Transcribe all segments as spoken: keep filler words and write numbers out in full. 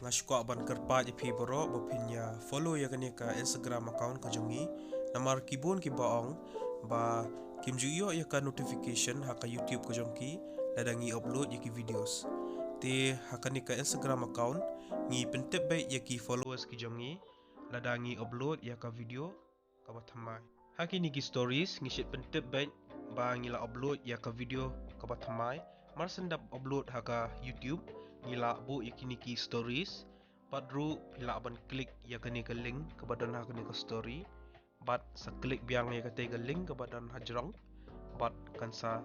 Nga sngewkwah ban kyrpad ïa phi baroh ba phin ïa follow ïa kane ka Instagram account ka jong ngi. Namar ki bun kiba ong ba kim ju ïoh ïa ka notification ha ka YouTube ka jong ki lada ngi upload ïa ki videos. Te ha kane ka Instagram account ngi pyntip beit ïa ki followers ki jong ngi lada ngi upload ïa ka video kaba thymmai. Ha kine ki stories ngi shait pyntip beit ba ngi la upload ïa ka video kaba thymmai. Mar shen dep upload ha ka YouTube ngi la buh ïa kine ki stories. Bad ruh phi lah ban click ïa kane ka link kaba don ha kane ka story. Bad sa click biang ïa kata ka link kaba don ha jrong. Bad kan sa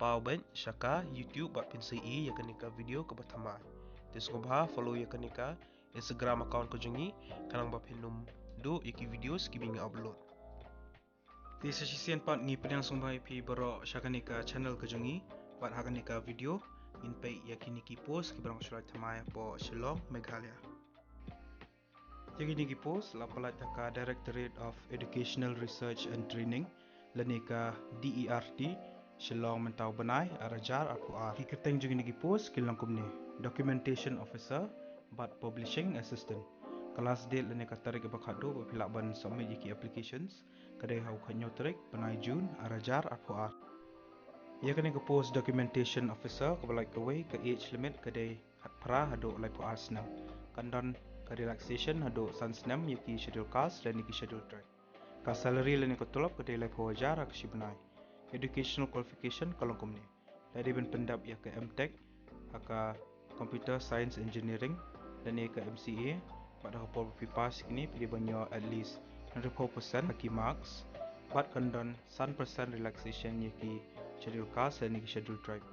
paw beit sha ka YouTube bad phin sa ïohi ïa kane ka video kaba thymmai. Te sngewbha follow ïa kane ka Instagram account ka jong ngi khnang ba phin ym duh ïa ki videos kiba ngi upload. Te sa shisien pat ngi pdiang sngewbha ïa phi baroh sha kane ka channel ka jong ngi bad ha kane ka video ngin peit ïa kine ki post kiba long shuh thymmai hapoh Shillong, Meghalaya. Ïa kine ki post la pyllait da ka Directorate of Educational Research and Training lane ka D E R T, Shillong mynta u bnai ar hajar arphew ar. Ki kyrteng jong kine ki post ki long kumne: Documentation Officer bad Publishing Assistant. Ka last date lane ka tarik ba khatduh ba phi lah ban submit ïa ki applications ka dei ha u khathynñiew tarik bnai June ar hajar arphew ar. Ïa kane ka post Documentation Officer kaba lait kawei, ka age limit ka dei khatphra haduh laiphew ar snem. Kan don ka relaxation haduh san snem ïa ki Schedule Caste lane ki Schedule Tribe. Ka salary lane ka tulop ka dei laiphew hajar ha ka shi bnai. Educational qualification ka long kumne: lada dei ban pyndep ïa ka M Tech ha ka Computer Science Engineering lane ka M C A, bad ha ka por ba phi pass ïa kine phi dei ban ïoh at least ninety-four percent ha ki marks. Bad kan don san percent relaxation ïa ki Schedule Caste lane ki Schedule Tribe.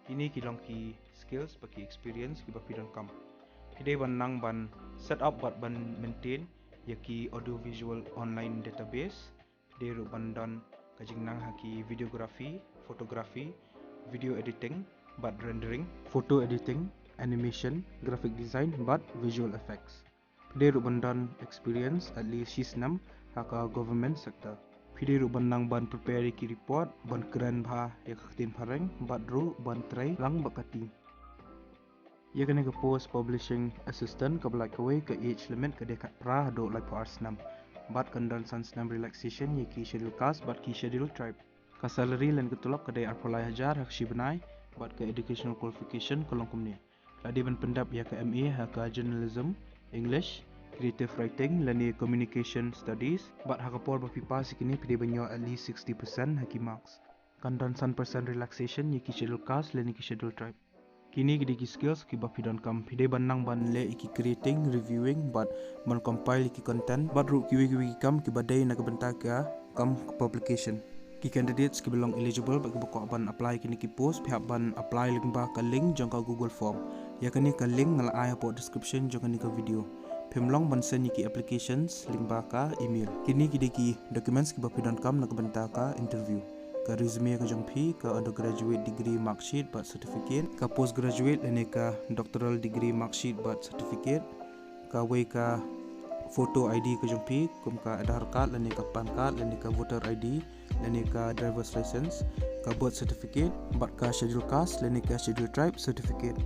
Kine ki long ki skills bad ki experience kiba phi donkam. Phi dei ban nang ban set up bad ban maintain ïa ki audio visual online database. Phi dei ruh ban don ka jingnang ha ki videography, photography, video editing bad rendering, photo editing, animation, graphic design bad visual effects. Phi dei ruh ban don experience at least shi snem ha ka government sector. Phi dei ruh ban nang ban prepare ïa ki report, ban kren bha ïa ka ktien phareng bad ruh ban trei lang bad ka team. Ïa kane ka post Publishing Assistant kaba lait kawei, ka age limit ka dei khatphra haduh laiphew ar snem. Bad kan don san snem relaxation ïa ki Schedule Caste bad ki Schedule Tribe. Ka salary lane ka tulop ka dei arphew lai hajar ha ka shi bnai. Bad ka educational qualification ka long kumne: lada dei ban pyndep ïa ka M A ha ka Journalism, English, Creative Writing lane Communication Studies. Bad ha ka por ba phi pass ïa kine phi dei ban ïoh at least sixty percent ha ki marks. Kan don san percent relaxation ïa ki Schedule Caste lane ki Schedule Tribe. Kine ki dei ki skills kiba phi donkam. Phi dei ban nang ban leh ïa ki creating, reviewing bad ban compile ïa ki content bad ruh kiwei kiwei ki kam kiba dei na ka bynta ka kam ka publication. Ki candidates kiba long eligible bad kiba kwah ban apply kine ki post phi hap ban apply lyngba ka link jong ka Google Form. Ïa kane ka link nga la ai hapoh description jong kane ka video. Phim long ban send ïa ki applications lyngba ka email. Kine ki dei ki documents kiba phi donkam na ka bynta ka interview: ka resume ka jong phi, ka undergraduate degree marksheet bad certificate, ka postgraduate lane ka doctoral degree marksheet bad certificate, kawei ka photo I D ka jong phi kum ka Aadhaar card lane ka PAN card lane ka voter I D lane ka driver's license, ka birth certificate bad ka Schedule Caste lane ka Schedule Tribe certificate.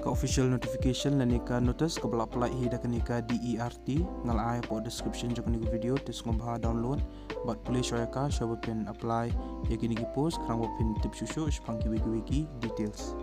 Ka official notification lane ka notice kaba la pyllait hi da kane ka D E R T nga la ai hapoh description jong kane ka video, te sngewbha download bad pule shuwa ïa ka shuwa ba phin apply ïa kine ki post khnang ba phin tip shuh shuh shaphang kiwei kiwei ki details.